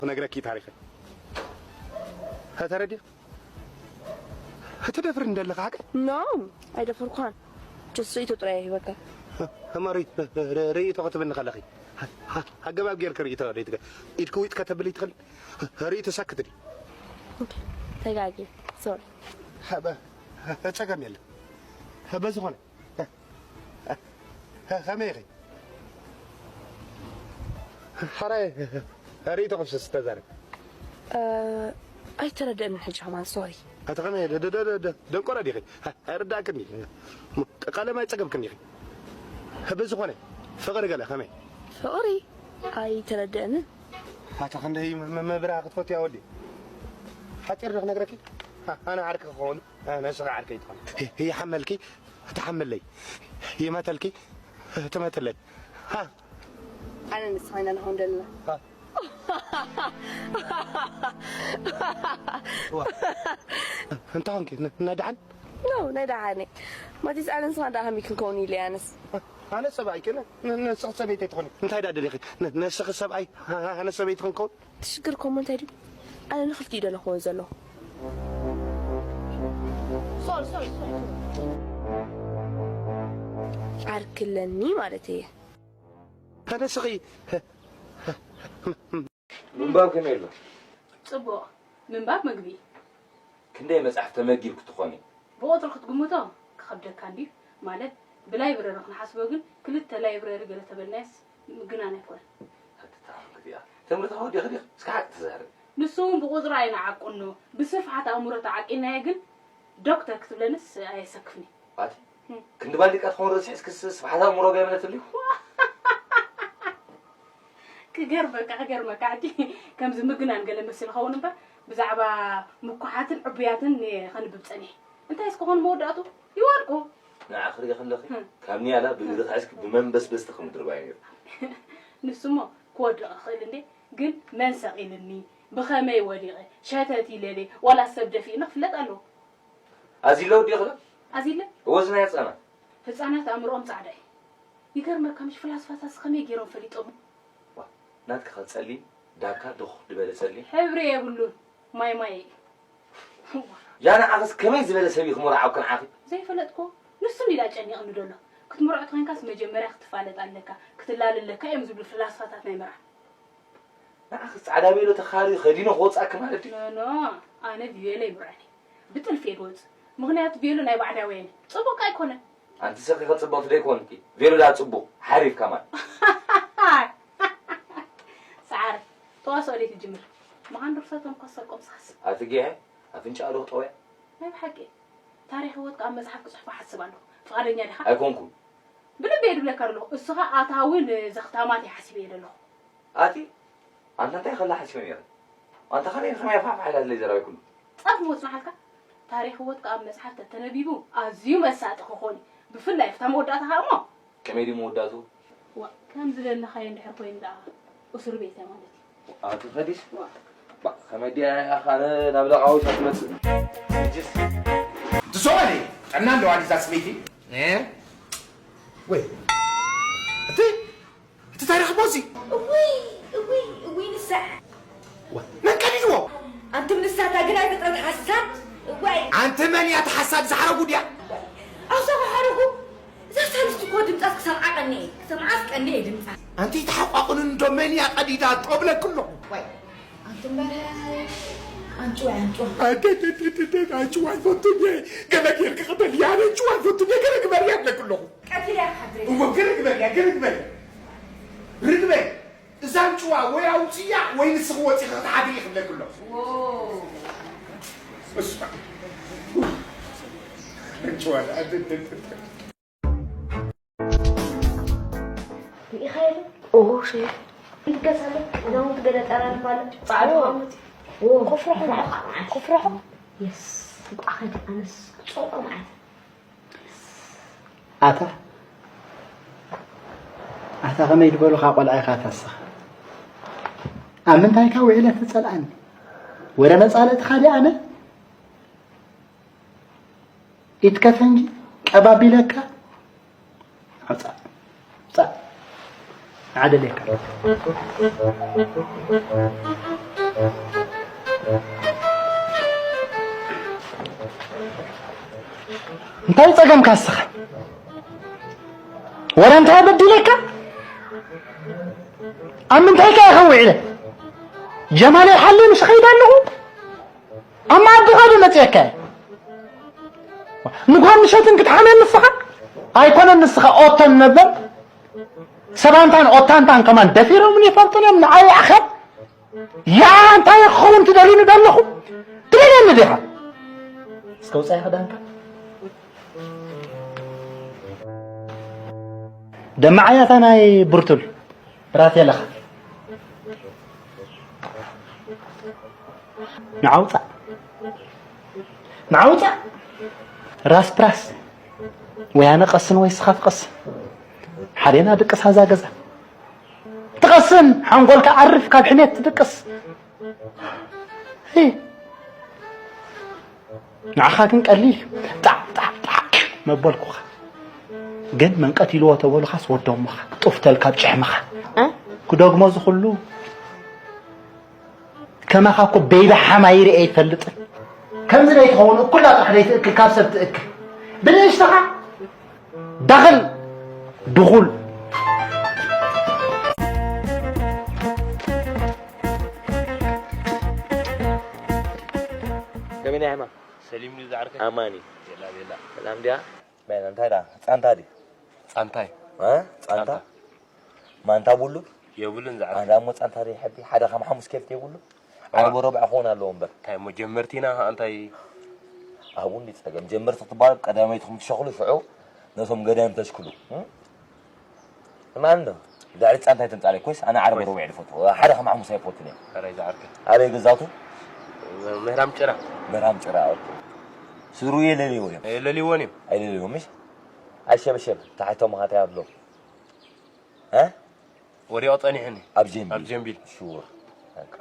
ክነግረኪ ታሪኸ። ተረዲእ? ትደፍር እንደለኻ ሓቂ? ኖ ኣይደፈርኳን። ጀስቶ ኢቶ ጥራይ ሂበካ። እማ ርእይቶ ክትብልኒ ከለኺ ኣገባብ ጌርክ ርእይቶ ኢድክ ውጥ ከተብል ይትኽእል። ርእይቶ ሳክት ድዩ? ተጋጊ ሶሪ። ጸገም የለን። በዝኾነ ከመይ ኢኺ? ሕራይ ርእይቶ ክፍስስ ተዛረብ። ኣይተረደእንን ሕጂ ከማን ሶሪ። ኣቲ ከመይ ደንቆሮ ዲኺ? ኣይርዳእክን እዩ። ቀለም ኣይጸገብክን ኢኺ። በዝኾነ ፍቕሪ ገለ ከመይ? ፍቕሪ ኣይተረደእንን። ኣታ ክንደይ ምብራህ ክትፈትያ ወዲ ሓፂር ዶ ክነግረኪ? ኣነ ዓርኪ ክኸውን ንስኺ ዓርከይ ትኾን። ይሓመልኪ ትሓምለይ፣ ይመተልኪ ትመትለይ። ኣነ ንስኻ ኢና ንኸውን ዘለና። እንታይ ኾንኪ? ናይ ደሓን? ኖ ናይ ደሓን እየ። ማቲስ ኣነ ንስኻ ደኣ ከመይ ክንከውን ኢለ ኣነስ። ኣነ ሰብኣይ ከነ ንስኺ ሰበይቲ ትኾኒ። እንታይ ደኣ ደሊኺ? ንስኺ ሰብኣይ ኣነ ሰበይቲ ክንከውን? ትሽግር ኮሞ እንታይ ድዩ? ኣነ ንኽልቲኡ ደለኽዎ ዘለኹ። ዓርኪ ኣለኒ ማለት እየ። ኣነ ስኺ ምንባብ ከመይ ኣሎ? ጽቡቕ። ምንባብ ምግቢ። ክንደይ መጽሓፍ ተመጊብኪ ትኾኒ? ብቑጽሪ ክትግምቶ ክኸብደካ እንድዩ። ማለት ብላይብረሪ ክንሓስቦ ግን ክልተ ላይብረሪ ገለ ተበልናዮስ ምግናን ኣይኮነን። ኣቲ ተዓምቂ እዚኣ። ተምሪ ተኸዲኺ ዲኺ? እስኪ ሓቂ ተዛረቢ። ንሱ እውን ብቑጽሪ ኣይንዓቅኖ። ብስፍሓት ኣእምሮ ተዓቂናዮ ግን ዶክተር ክትብለንስ ኣየሰክፍን እዩ። ኣቲ ክንዲ ባንዲቃ ትኸውን ረሲሕስ ክስ ስፍሓት ኣእምሮ ገመለትልዩ። ክገርመካ ክገርመካ ሕጂ ከምዚ ምግናን ገለ መስል ኸውን እምበር ብዛዕባ ምኩሓትን ዕቡያትን እየ ከንብብ ጸኒሐ። እንታይ እስከ ኾን መወዳእቱ ይወድቁ። ንዓ ክርኢ ከለኺ ካብ ኒያላ ብእግሪ ክሕዝኪ ብመንበስበስቲ ከምድርባዮ ነይሩ። ንሱሞ ክወድቕ ይኽእል እንዴ ግን መን ሰቒልኒ ብኸመይ ወዲቐ ሸተት ኢለ ድየ ዋላ ሰብ ደፊእኒ ክፍለጥ ኣለዎ። ኣዚለ ወዲእኽላ? ኣዚለ? እወ እዚ ናይ ህፃናት። ህፃናት ኣእምሮኦም ፃዕዳ እዩ። ይገርመካ ምሽ ፍላስፋታስ ከመይ ገይሮም ፈሊጦሞ? ዋ ናትካ ከ ፀሊም ዳካ ድኹ ድበለ ፀሊም። ሕብሪ የብሉን ማይ ማይ እዩ። ያ ንዓኽስ ከመይ ዝበለ ሰብ እዩ ክመርዓው ክንዓኺ? ዘይፈለጥኮ ንሱ እንዲዳ ጨኒቕኒ ደሎ። ክትምርዖ ተኾይንካስ መጀመርያ ክትፋለጥ ኣለካ ክትላለ ኣለካ እዮም ዝብሉ ፍላስፋታት ናይ መርዓ። ንዓኺ ጻዕዳ ቬሎ ተኻርዩ ከዲኑ ክወጻኪ ማለት ድዩ? ኖ ኖ ኣነ ብቬሎ ይምርዐኒ ብጥልፊ እየ ዝወጽእ ምኽንያቱ ቬሎ ናይ ባዕዳውያን እዩ ጽቡቕ ኣይኮነን። ኣንቲ ሰኺ ከ ጽብቕቲ ዶ ኣይኮንኪ? ቬሎ ደኣ ጽቡቕ ሓሪፍ ከማን። ሰዓረ ተዋስኦ ደይ ትጅምር ምዃን ዶ ክሰቶም እኳ ዝሰርቆም ስኻስ። ኣቲ ጊሐ ኣፍንጫኣ ዶ ክጠውያ? ናይ ብሓቂ ታሪኽ ህይወትካ ኣብ መጽሓፍ ክጽሕፎ ሓስብ ኣለኹ ፍቓደኛ ዲኻ? ኣይኮንኩን። ብልቢ እየ ድብለካ ዘለኹ እስኻ ኣታዊ ንዘኽታማት እየ ሓሲበ እየ ዘለኹ። ኣቲ ኣንታ እንታይ ከላ ሓሲበ ነይረ ኣንታ ከመይ ንኸመይ ፋሕ ፋሕ ኢላ ስለይ ዘረባይ ኩሉ ጻፍ ምወጽናሓልካ ታሪኽ ህይወትካ ኣብ መጽሓፍ ተተነቢቡ ኣዝዩ መሳጢ ክኾን እዩ ብፍላይ ኣብታ መወዳእታ ከኣ እሞ ከመይ ድዩ መወዳእትኡ ዋ ከም ዝደለኻዮ እንድሕር ኮይኑ ደኣ እሱር ቤት እያ ማለት እዩ ኣቲ ፈዲስ ዋ ባ ከመይ ድያ ኢኻ ኣነ ናብ ለቓዊት ክትመጽእ ሕጅስ ትሰማኒ ጥዕና ኣለዋ ዲዛ ሰበይቲ ወይ እቲ እቲ ታሪኽ ቦዚ እውይ እውይ እውይ ንሳ መን ቀዲድዎ ኣንቱም ንሳ እታ ግናይ ፍጥረት ሓሳድ እዋይ ኣንቲ መን እያ ተሓሳድ ዝሓረጉ ድያ ኣውሳ ሓረጉ እዛ ሳልስቲ እኮ ድምፃስ ክሰምዓ ቀኒ እየ ክሰምዓስ ቀኒ እየ ድምፃ ኣንቲ ተሓቋቑን እንዶ መን እያ ቀዲዳ ጠብለክ ኣለኹ ኣንቱም በረ ኣንጭዋ ኣንጭዋ ኣንጭዋ ይፈቱን ገለ ጌርክ ቅተል ያነ ኣንጭዋ ይፈቱን ገለ ግበር ያብለክ ኣለኹ ቀቲል እያ ሓድሪ እሞ ገለ ግበር እያ ገለ ግበር እያ ርግበ እዛ ኣንጭዋ ወይ ኣውፅያ ወይ ንስኺ ወፂኺ ክትሓድሪ ይኽብለክ ኣለኹ እሱ ኣንጭዋ ሪኢኻዮ ዶ? ኦሆ ሸይኽ። ይትገሳለ ክዳውንቲ ገለ ጠራርፍ ኣሎ ጻዕዳ ኦ። ክዳውንቲ። ኦ፣ ክፍርሑ ክፍርሑ። ክፍርሑ። የስ። ብኣኸ ኣነስ ክጾቆ ማለት። ኣታ ኣታ ከመይ ዝበሉኻ ቆልዓ ኢኻ ኣታ እስኻ ኣብ ምንታይካ ውዒለ ትጸልኣኒ ወረ መጻለእትኻ ድየ ኣነ ኢትከፈ እንጂ ቀባቢለካ ኣውጻእ ውጻእ ንዓደልየካ እንታይ ጸገምካ እስኻ? ወረ እንታይ በዲለካ? ኣብ ምንታይ ከ ይኸው ኢለ? ጀማል ይሓሊ ምስ ኸይድ ኣለኹ። ኣብ መኣድኻ ዶ መጽየካ? ንጓል ምሸትን ክትሓምየኒ ንስኻ? ኣይኮነን ንስኻ ኦቶን ነበር። ሰባንታን ኦታንታን ከማን ደፊሮም ይፈልጡን እዮም ንዓይ ኣኸብ። ያ እንታይ ክኸውን ትደልዩኒ ዘለኹም? ትደልየኒ ዲኻ? እስከ ውጻኢ ክዳንካ። ደማዓያታ ናይ ብርቱል ብራቴለኻ። ንዓውጻ። ንዓውጻ። ራስ ፕራስ። ወይ ኣነ ቀስን ወይ ስኻ ትቐስን። ሓዴና ድቅስ ኣዛ ገዛ። ትቐስን፣ ሓንጎልካ ዓርፍ ካብ ሕሜት ትድቅስ። ሂ። ንዓኻ ግን ቀሊል እዩ። ጣዕ፣ ጣዕ፣ ጣዕ መበልኩኻ። ግን መንቀት ኢልዎ ተበሉኻስ ወደሞኻ። ጡፍ ተልካ ኣብ ጭሕምኻ። እ? ክደግሞ ዝኽሉ ከማኻ እኮ ቤላ ሓማይረ ኣይፈልጥን። ከምዚ ደይትኸውን እኩላ ጥራሕ ደይትእክል ካብ ሰብ ትእክል። ብንእሽተኻ ዳኽል ድኹል። ከመይ ናይ ሕማም? ሰሊም ድዩ ዝዓርከይ? ኣማን እዩ። ቤላ ቤላ። ሰላም ድያ? መን እንታይ ዳ? ጻንታ ድዩ? ጻንታይ። እ? ጻንታ? ጻንታ። ማንታ ቡሉ? የብሉን ዝዓርከይ። ኣነ ዳሞ ጻንታ ደይ ሕቢ ሓደ ከም ሓሙስ ኬፍ የብሉ። ኣዋ። ዓርቢ ረብዓ ክኸውን ኣለዎ እምበር። እንታይ እሞ ጀመርቲ ኢና፣ እንታይ? ኣብኡ እንዲ ጸገም። ጀመርቲ ክትበሃል ቀዳመይቲ ትኹም ትሸኽሉ ሽዑ ነቶም ገዳይም ተሽክሉ። እም? ማን ዶ? ዳዕሊ ጻንታ ኣይተምጻለይ ኮይስ፣ ኣነ ዓርቢ ኮይስ። ረብዓ ይፈቱ። ሓደ ከም ሓሙስ ኣይፈቱን እየ። ኣረ ዝዓርከይ። ኣበይ ገዛቱ? ምህራም ጭራ። ምህራም ጭራ፣ ኦኬ። ስሩ የለልይዎ እዮም። የለልይዎን እዮም። ኣይለልይዎም፣ ምሽ? ኣይሸበሸብ፣ ታሕቶም ኻታ ያብሎ። እ? ወዲቑ ጸኒሑኒ። ኣብ ጀምቢል። ኣብ ጀምቢል። ሹር። በቃ።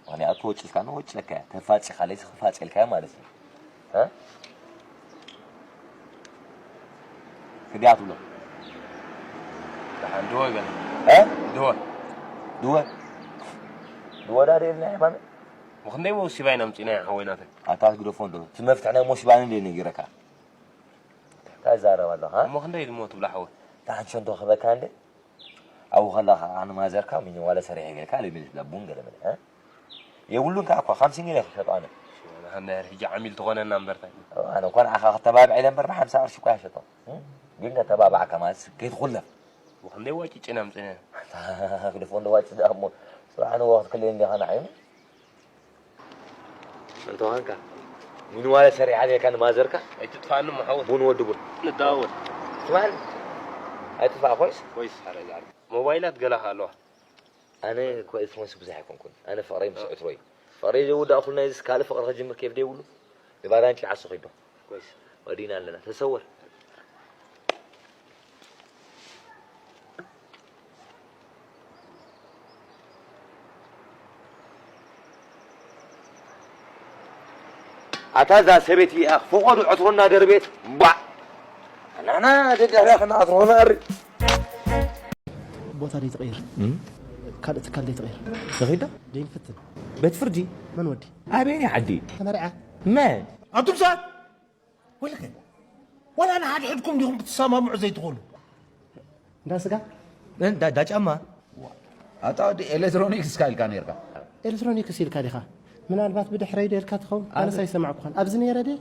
ምኽንያቱ ወጭልካ ነው፣ ወጭልካ እያ። ተፋጺኻ ለይስ ክፋጺልካ ማለት እዩ። እ? ክዲያ ትብሎ። ደሓን ድወ ገለ። እ? ድወ። ድወ። ድወ ዳ ደልና ሕማመ? ምኽንደይ መውሲባ ኢና ምጺና ሓወይናተይ። ኣታ ግደፎ እንዶ። እቲ መፍትሕ ናይ ሞሲባ እንደ ነጊረካ። እንታይ ዛረብ ኣለኻ? እሞ ክንደይ ድሞ ትብላ ሓወይ? ደሓን ሸንቶ ክበካ እንደ? ኣብኡ ከለኻ ኣነ ማዘርካ ሚኒ ዋላ ሰሪሐ ጌርካ ለሚልት ለቡን ገለ መለ፣ እ? የብሉን ከኣ እኳ፣ ሓምሳ ገለ ክሸጦ ኣነ። ኣነ ሕጂ ዓሚል ትኾነና እምበር ታይ? ኣነ እኳ ንዓኻ ክተባብዕ ኢለ እምበር፣ ብሓምሳ ቅርሺ እኳ ይሸጦ። እ? ግን ከተባባዕካ ማለት ከይትኹለፍ። ወኽንደይ ዋጭጭ ኢና ምጽና። ክደፎ እንደ ዋጭ ደኣ እሞ፣ ጽባሕ ንግሆ ክትክልእ እንዲኻ ንዓይ። እንተኾንካ፣ ሚኒ ዋላ ሰሪሓ ጌርካ ንማዘርካ? ኣይትጥፋእኒ እሞ ሓወይ። ቡን ወዲ ቡን። ንደዋወል። ትማል ኣይትጥፋእ ኮይስ? ኮይስ፣ ሓረ ዛዕባ። ሞባይላት ገላኻ ኣለዋ። ኣነ እኮ ኤሌክትሮኒክስ ብዙሕ ኣይኮንኩን። ኣነ ፍቕረይ ምስ ዕትሮይ እዩ። ፍቕረይ ዘይውዳእ ኩሉ ናይዚ ካልእ ፍቕሪ ክጅምር ኬፍ ደይብሉ። ንባዳን ጭዓሱ ኺዶ። ኮይስ። ወዲና ኣለና። ተሰወር። ኣታ እዛ ሰበይቲ እያ፣ ፈቐዱ ዕትሮና ደርቤት። ባዕ! ኣናና ደዳርያ ከና ዕትሮና እሪ። ቦታ ደይ ትቐይር? እም? ካልእ ትካል ደይ ትቐይር? ተኺዳ? ደይ ንፍትን? ቤት ፍርዲ? መን ወዲ? ኣበየናይ ዓዲ? ተመርዓ? መን? ኣቱም ሰባት! ወይልከ፣ ወላ ንሓድሕድኩም ዲኹም ክትሰማምዑ ዘይትኽእሉ? እንዳ ስጋ? እንዳ፣ እንዳ ጫማ? ኣታ ወዲ ኤሌክትሮኒክስ እካ ኢልካ ነይርካ። ኤሌክትሮኒክስ ኢልካ ዲኻ? ምናልባት ብድሕረይ ዶ ኢልካ ትኸውን? ኣነስ ኣይሰማዕኩኻን። ኣብዚ ነይረ ድየ?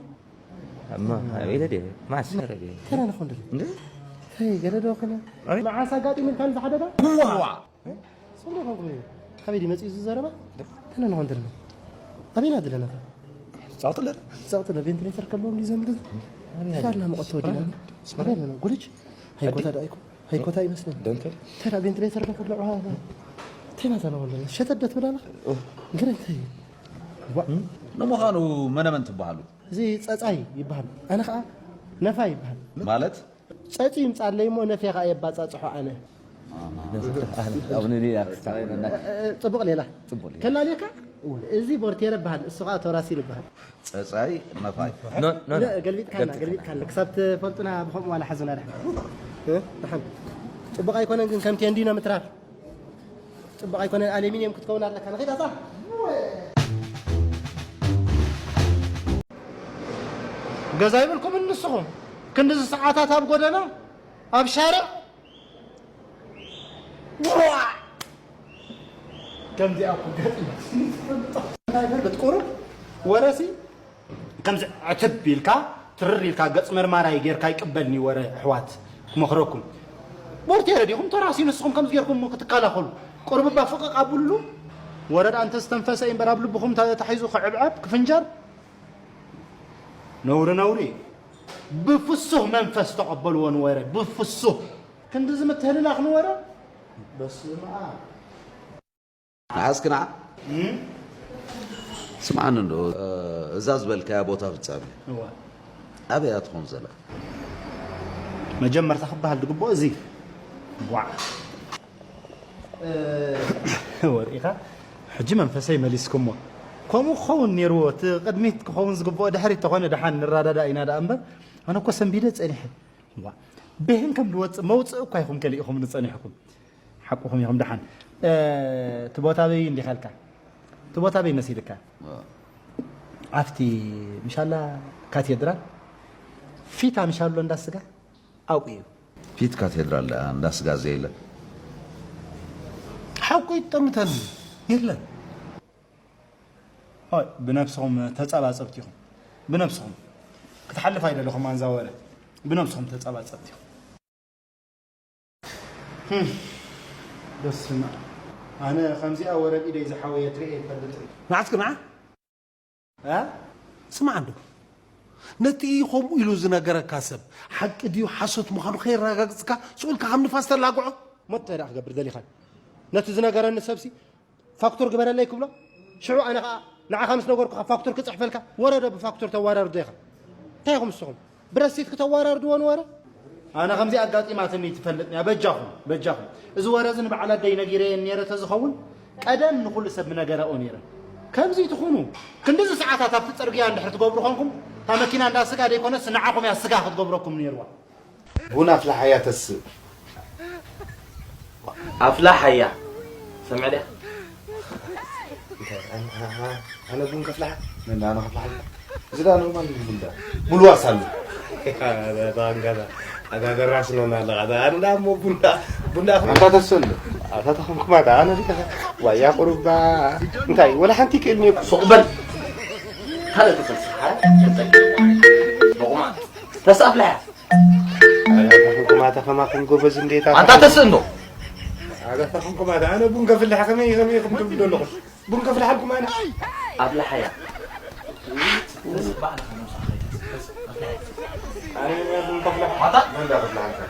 እማ፣ ኣበይ ኢለ ድየ? መዓስ ነይረ ድየ? ተና ንኾን ድለ። እንደ? ተይ፣ ገለ ዶ ኮነ? ኣይ። መዓስ ኣጋጢሙ ኢልካ ንዝሓደዳ? እዋ! እ? ጽቡቕ ኮንኩም እዩ። ካበይ ድዩ መጺኡ እዚ ዘረባ? ተነንኾን ዘለና። ኣበይና ዘለና? ጻውትለ። ጻውትለ ቬንቲሌተር ከለዎም ድዩ ዘምግዝ? ኣበይ ሻርና ኣለ? መቐት ተወዲና። ስማርት። ኣበይ ኣለና? ጉልጅ? ሃይኮታ ኣዲ? ዳይኮ? ሃይኮታ ይመስለኒ። ደንተ? ተራ ቬንቲሌተር ዶ ኩሉ ዕዋ? ተይና ተነኾን ዘለና። ሸተት ዶ ትብል ኣለኻ? ኦ። ግረ እንታይ? ዋ። ንምዃኑ መነመን ትበሃሉ? እዚ ጸጻይ ይበሃል። ኣነ ኸኣ ነፋ ይበሃል። ማለት? ጸጺ ይምጻለይ እሞ ነፌኻ የባጻጽሖ ኣነ። ኣብ ንድያ ክስታውነና። እ፣ እ፣ ጽቡቕ ሌላ። ጽቡቕ ሌላ። ከላልየካ? እዚ ቦርቴረ በሃል፣ እሱ ኸኣ ቶራሲን ይበሃል። ጸጻይ ነፋይ። ኖ፣ ኖ፣ ኖ። ነ-፣ ገልቢጥካና፣ ገልቢጥካና። ክሳብ ትፈልጡና ብኸምኡ ዋላ ሓዙና ደሓን። እ? ደሓን። ጽቡቕ ኣይኮነን ግን ከም ቴንዲኖ ምትራፍ። ጽቡቕ ኣይኮነን፣ ኣሉሚንየም ክትከውን ኣለካ። ንኺድ ኣታ። ገዛ ይብልኩም ንስኹም ክንድዚ ሰዓታት ኣብ ጎደና ኣብ ሻርዕ ዋ! ከምዚኣ እኮ ገጽ ናይ ፈልጥ ቁሩብ ወረሲ ከምዚ ዕትብ ኢልካ ትርር ኢልካ ገጽ መርማራይ ጌርካ ይቅበልኒ ወረ ኣሕዋት ክመኽረኩም ቦርቴረ ዲኹም ተራሲ ንስኹም ከምዚ ጌርኩም ክትከላኸሉ ቁርብባ ፍቕቕ ኣብሉሉ ወረዳ እንተ ዝተንፈሰ እዩ እምበር ኣብ ልብኹም ተታሒዙ ክዕብዐብ ክፍንጀር ነውሪ ነውሪ ብፍሱህ መንፈስ ተቐበልዎ ንወረ ብፍሱህ ክንድዚ ምትህልላኽ ንወረ በስመ ኣብ ንዓስክና ስምዓኒ እንዶ እዛ ዝበልካያ ቦታ ፍጻሜ እዋ ኣበይ እያ ትኾን ዘላ? መጀመርታ ክበሃል ዝግብኦ እዚ ዋዕ ወሪእኻ ሕጂ መንፈሰይ መሊስኩሞ ከምኡ ክኸውን ነይርዎ እቲ ቅድሚት ክኸውን ዝግብኦ ድሕሪት ተኾነ ደሓን ንረዳዳእ ኢና ደኣ እምበር ኣነ እኮ ሰንቢደ ጸኒሐ ዋ ብህን ከም ዝወፅእ መውፅእ እኳ ኢኹም ከሊእኹም ንፀኒሕኩም ሓቁኹም ኢኹም ደሓን እቲ ቦታ በይ እንዲኻ ኢልካ እቲ ቦታ በይ መሲልካ ኣብቲ ምሻላ ካቴድራል ፊታ ምሻሎ እንዳስጋ ኣብኡ እዩ ፊት ካቴድራል ደኣ እንዳስጋ ዘየለ ሓቁ ይጠምተኒ የለን ብነብስኹም ተፀባፀብቲ ኢኹም ብነብስኹም ክትሓልፍ ኣይደለኹም ኣንዛ ወረ ብነብስኹም ተፀባፀብቲ ኢኹም በስመ ኣነ ከምዚኣ ወረ ብኢደይ ዝሓወየ ትሪኤ ይፈልጥ እዩ ንዓስክና ስማዕ እንዶ ነቲ ከምኡ ኢሉ ዝነገረካ ሰብ ሓቂ ድዩ ሓሶት ምዃኑ ከየረጋግፅካ ስኡልካ ከም ንፋስ ተላግዖ ሞት እንታይ ደኣ ክገብር ደሊኻን ነቲ ዝነገረኒ ሰብሲ ፋክቱር ግበረለይ ክብሎ ሽዑ ኣነ ከዓ ንዓኻ ምስ ነገርኩኻ ፋክቱር ክፅሕፈልካ ወረዶ ብፋክቱር ተዋራርዶ ኢኻ እንታይ ኢኹም ንስኹም ብረሲት ክተዋራርድዎ ንወረ ኣነ ከምዚ ኣጋጢማትኒ ትፈልጥንያ በጃኹም በጃኹም እዚ ወረ እዚ ንበዓል ኣደይ ነጊረየን ነይረ ተዝኸውን ቀደም ንኹሉ ሰብ ምነገረኦ ነይረ ከምዚ ትኹኑ ክንድዚ ሰዓታት ኣብቲ ፅርግያ እንድሕር ትገብሩ ኾንኩም እታ መኪና እንዳ ስጋ ደይኮነስ ንዓኹም እያ ስጋ ክትገብረኩም ነይርዋ ቡን ኣፍልሓያ ተስእ። ኣፍላሓያ ሰምዕ ድያ? ኣነ ቡን ከፍልሓ? መን ኣነ ከፍልሓ? እዚ ደኣ ኖርማል እዩ ቡን ደኣ። ሙሉ ዋርሳ ኣሎ። ኣታ ደራስኖና ኣለኻ። ኣነ ደኣ እሞ ቡን ደኣ ቡን ደኣ ኣታ ተስእ ኣሎ። ኣታ ተኸምኩማ ደኣ ኣነ ዲካ ዋያ ቁሩባ እንታይ ወላ ሓንቲ ክእልኒ እኮ። ሱቕ በል። ካልእ ክፈልሲ ሓራ ተጠቂ። በቑማ ተስእ ኣፍላሓያ። ኩማታ ከማኹም ጎበዝ እንዴታ ኣንታ ተስእ እንዶ ኣጋታኹም ኩማታ ኣነ ቡን ከፍልሕ ከመይ ከመይ ኢኹም ትብሉ ዘለኹም ቡን ከፍልሓልኩም ኣነ ኣብልሓያ ኣነ ቡን ከፍልሕ ኣንታ መንዳ ከፍልሓልካ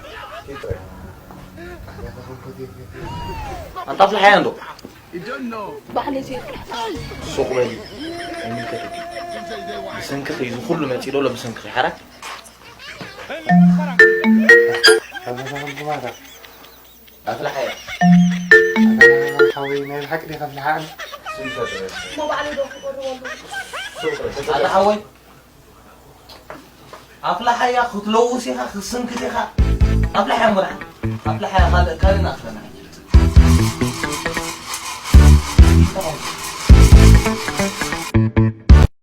ይጥረ ኣንታ ኣፍልሓያ እንዶ ባዕለይ ዘይፍልሕ ሱቕ በሊ ኣይምልከተኪ ብሰንክኺ እዚ ኩሉ መፂእ ዶ ኣሎ ብሰንክኺ ሓራ ኣፍልሓያ ሓወይ ናይ ብሓቂ ዲኻ ፍልሓ ኣነ ኣታ ሓወይ ኣፍልሓያ ክትለውስ ኢኻ ክትስንክት ኢኻ ኣፍልሓያ እሞ ደሓን ኣፍልሓያ ካልእ ካልእ ንኣኽለና